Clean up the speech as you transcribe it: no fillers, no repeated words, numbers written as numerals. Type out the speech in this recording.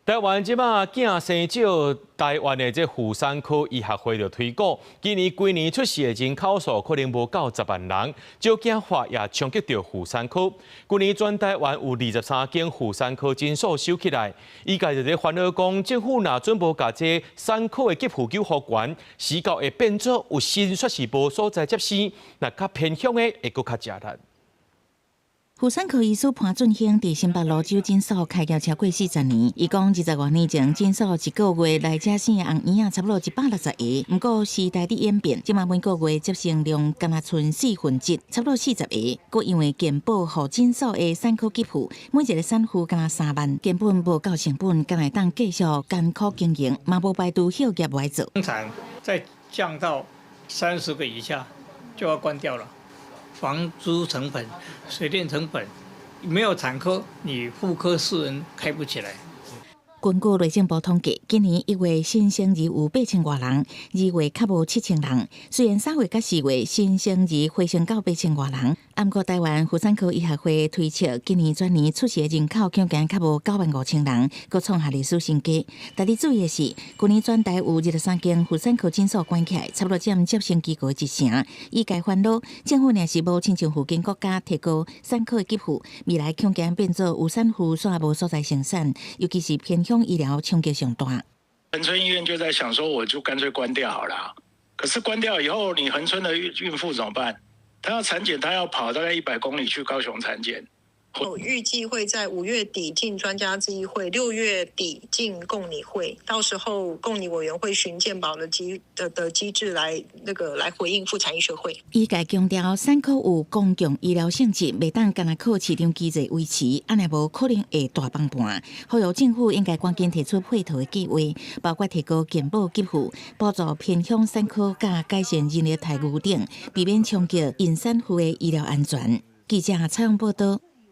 台灣這馬囝生少，台灣的這婦產科醫學會就推估，今年規年出世的人口數可能無夠10萬人，少子化也衝擊著婦產科。去年全台灣有23間婦產科診所收起來，醫界就佇煩惱講，政府若準無共這產科的給付給予懸，時到會變做有生卻是無所在接生，若較偏鄉的會閣較吃力。婦產科醫師潘俊興佇新北蘆洲診所開業超過40年，伊講20外年前診所一個月來遮生的紅嬰仔差不多160個，毋過時代佇演變，這馬每個月接生量敢若賰四分之一，差不多40個。閣因為健保予診所的產科給付，每一个產婦敢若3萬，根本無夠成本，敢會當繼續艱苦經營，嘛無排除歇業無愛做。生產再降到30個以下就要關掉了。房租成本、水電成本，沒有產科，你婦科私人開不起來。根據內政部統計，今年1月新生兒有8000外人，2月較無7000人。雖然3月佮4月新生兒回升到8000外人，毋過台灣婦產科醫學會推測，今年全年出世人口恐驚較無9萬5千人，閣創下歷史新低。值得注意的是，去年全台有23間婦產科診所關起來，差不多佔接生機構一成。醫界煩惱，政府若是無親像附近國家提高產科的給付，未來恐驚變做有產婦煞無所在生產，尤其是偏鄉醫療衝擊上大。恆春醫院就在想說，我就乾脆關掉好了。可是關掉以後，你恆春的孕婦怎麼辦？她要產檢，她要跑大概100公里去高雄產檢。我預計會在5月底進專家諮議會，6月底進共擬會，到時候共擬委員會循健保的機制來回應婦產醫學會。醫界強調，產科有公共醫療性質，袂當干焦靠市場機制維持，按呢無可能會大崩盤。呼籲政府應該趕緊提出配套的計劃，包括提高健保給付、補助偏鄉產科、佮改善人力待遇等，避免衝擊孕產婦的醫療安全。記者採訪報道。